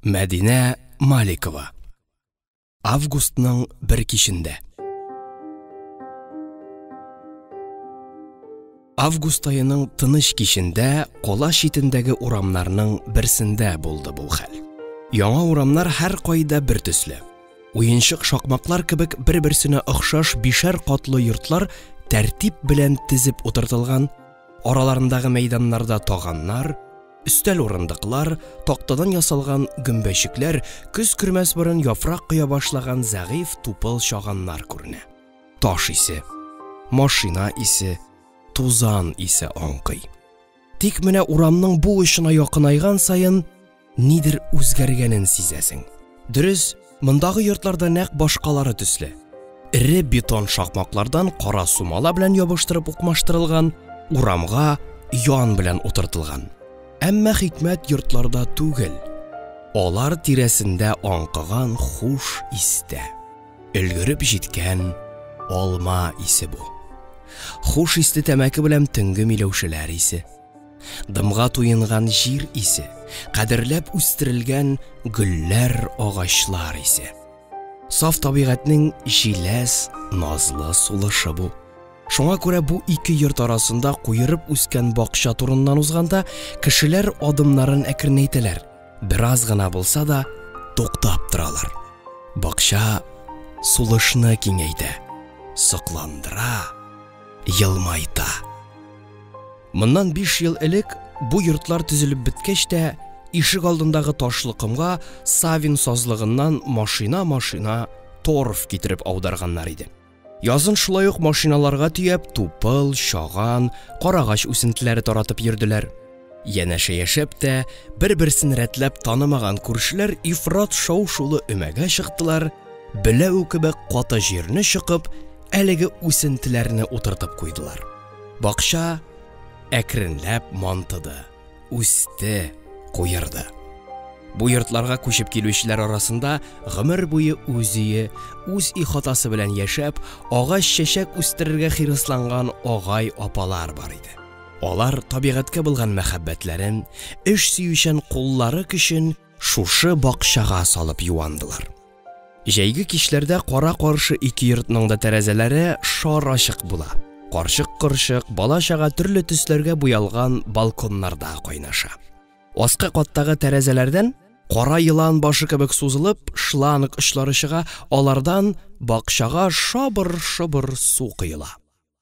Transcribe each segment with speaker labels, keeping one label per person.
Speaker 1: Мәдинә Маликова. Августның бер кичендә. Август аеның тыныч кичендә кала читендәге урамнарның берсендә булды бу хәл. Яңа урамнар һәркайда бер төсле. Уенчык шакмаклар кебек бер-берсенә охшаш бишәр катлы йортлар тәртип белән тезеп утыртылган, араларындагы мәйданнарда таганнар, өстәл-урындыклар, тактадан ясалган гөмбәчекләр, көз кермәс борын яфрак коя башлаган зәгыйфь тупыл чаганнар күренә. Таш исе, машина исе, тузан исе аңкый. Тик менә урамның бу очына якынайган саен нидер үзгәргәнен сизәсең. Дөрес, мондагы йортларда нәкъ башкалары төсле. Эре бетон шакмаклардан кара сумала белән ябыштырып укмаштырылган, урамга ян белән утыртылган. Әмма хикмәт йортларда түгел. Алар тирәсендә аңкыган хуш истә. Өлгереп җиткән алма исе бу. Хуш исте тәмәке белән төнге миләүшәләр исе. Дымга туенган җир исе, кадерләп үстерелгән гөлләр, агачлар исе. Саф табигатьнең җиләс, назлы сулышы бу. Шуңа күрә бу ике йорт арасында куерып үскән бакча турыннан узганда кешеләр адымнарын әкренәйтәләр, бераз гына булса да туктап торалар. Бакча сулышны киңәйтә, сокландыра, елмайта. Моннан 5 ел элек бу йортлар төзелеп беткәч тә, ишек алдындагы ташлы комга Савин сазлыгыннан машина-машина торф китереп аударганнар иде. Язын шулай ук машиналарга төяп тупыл, чаган, карагач үсентеләре таратып йөрделәр. Янәшә яшәп тә, бер-берсен рәтләп танымаган күршеләр ифрат шау-шулы өмәгә чыктылар, беләү кебек каты җирне чокып, әлеге үсентеләрне утыртып куйдылар. Бакча әкренләп мантыды, үсте, куерды. Бу йортларга күчеп килүчеләр арасында гомер буе үз өе, үз ихатасы белән яшәп, агач чәчәк үстерергә хирысланган агай-апалар бар иде. Алар табигатькә булган мәхәббәтләрен, эш сөючән куллары көчен шушы бакчага салып юандылар. Җәйге кичләрдә кара-каршы ике йортның да тәрәзәләре шар ачык була. Карчык-корчык, бала-чага төрле төсләргә буялган балконнарда кайнаша. Аскы каттагы тәрәзәләрдән кара елан башы кебек сузылып, шланг очлары чыга, алардан бакчага шабыр-шобыр су коела.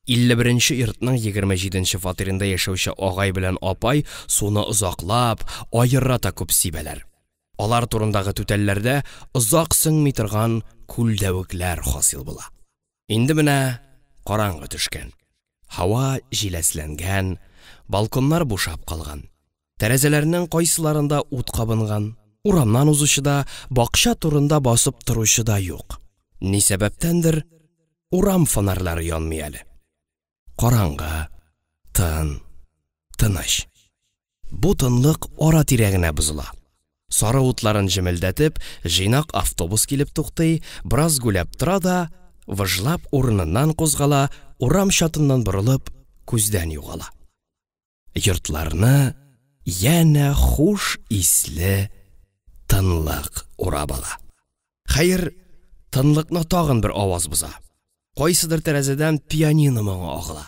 Speaker 1: 51 нче йортның 27 нче фатирында яшәүче агай белән апай суны озаклап, аерата күп сибәләр. Алар турындагы түтәлләрдә озак сеңми торган күлдәвекләр хасил була. Инде менә караңгы төшкән. Һава җиләсләнгән, балконнар бушап калган. Тәрәзәләрнең кайсыларында ут кабынган. Урамнан узучы да, бакча турында басып торучы да юк. Ни сәбәптәндер, урам фонарьлары янмый әле. Караңгы, тын, тыныч. Бу тынлык ара-тирә генә бозыла. Сары утларын җемелдәтеп, җыйнак автобус килеп туктый, бераз гүләп тора да, выжлап урыныннан кузгала, урам чатыннан борылып, күздән югала. Йортларны янә хуш исле тынлык урап ала. Хәер, тынлыкны тагын бер аваз боза. Кайсыдыр тәрәзәдән пианино моңы агыла.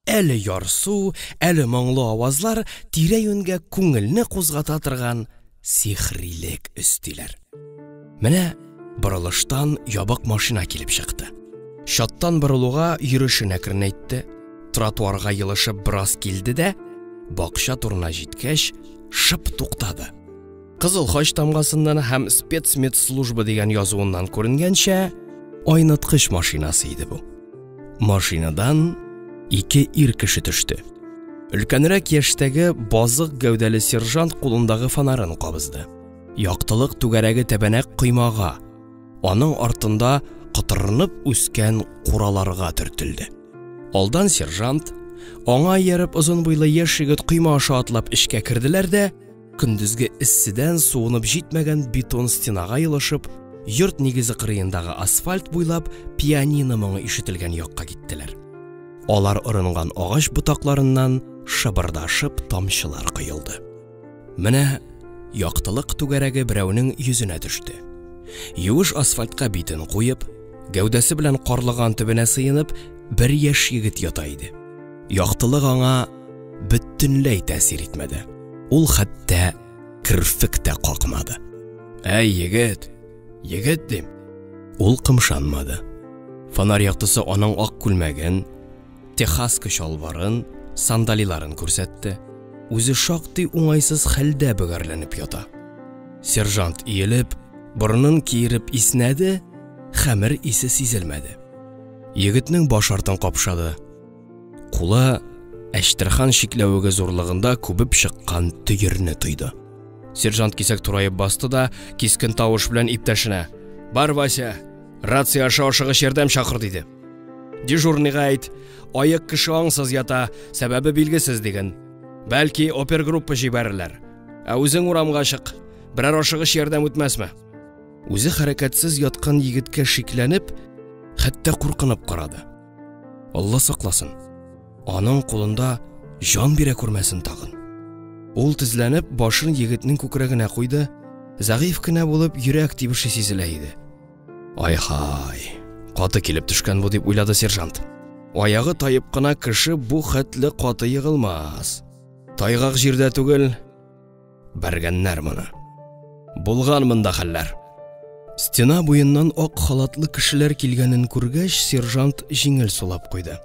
Speaker 1: Әле ярсу, әле моңлы авазлар тирә-юньгә күңелне кузгата торган сихрилек өстиләр. Менә борылыштан ябык машина килеп чыкты. Чаттан борылуга йөрешен әкренәйтте, тротуарга елышып бераз килде дә, бакча турына җиткәч, шып туктады. Кызыл хач тамгасыннан һәм спецмедслужба дигән язуыннан күренгәнчә, айныткыч машинасы иде бу. Машинадан ике ир кеше төште. Өлкәнрәк яшьтәге базык гәүдәле сержант кулындагы фонарын кабызды. Яктылык түгәрәге тәбәнәк коймага, аның артында котырынып үскән кураларга төртелде. Алдан сержант, аңа ияреп озын буйлы яшь егет койма аша атлап эчкә керделәр дә, көндезге эсседән суынып җитмәгән бетон стенага елышып, йорт нигезе кырыендагы асфальт буйлап пианино моңы ишетелгән якка киттеләр. Алар орынган агач ботакларыннан шыбырдашып тамчылар коелды. Менә Яктылык түгәрәге берәүнең йөзенә төште. Юеш асфальтка битен куеп, гәүдәсе белән карлыган төбенә сыенып, бер яшь егет ята иде. Яктылык аңа бөтенләй тәэсир итмәде. Ул хәтта керфек тә какмады. Әй, егет, егет дим. Ул кымшанмады. Фонарь яктысы аның ак күлмәген, техаска чалбарын, сандалиларын күрсәтте. Үзе шактый уңайсыз хәлдә бөгәрләнеп ята. Сержант иелеп, борынын киереп иснәде, хәмер исе сизелмәде. Егетнең баш артын капшады. Кулы әчтерхан чикләвеге зурлыгында күбеп чыккан төерне тойды. Сержант кисәк тураеп басты да, кискен тавыш белән иптәшенә: "Бар, Вася, рация аша ашыгыч ярдәм чакыр", диде. Дежурныйга әйт, аек кеше аңсыз ята, сәбәбе билгесез диген. Бәлки опергруппа җибәрерләр. Ә үзең урамга чык. Берәр ашыгыч ярдәм үтмәсме? Үзе хәрәкәтсез яткан егеткә шикләнеп, хәтта куркынып карады. Алла сакласын. Аның кулында җан бирә күрмәсен тагын. Ул тезләнеп, башын егетнең күкрәгенә куйды. Зәгыйфь кенә булып йөрәк тибеше сизелә иде. Ай-һай, каты килеп төшкән бу дип уйлады сержант. Аягы таеп кына кеше бу хәтле каты егылмас. Тайгак җирдә түгел, бәргәннәр моны. Булган монда хәлләр. Стена буеннан ак халатлы кешеләр килгәнен күргәч, сержант җиңел сулап куйды.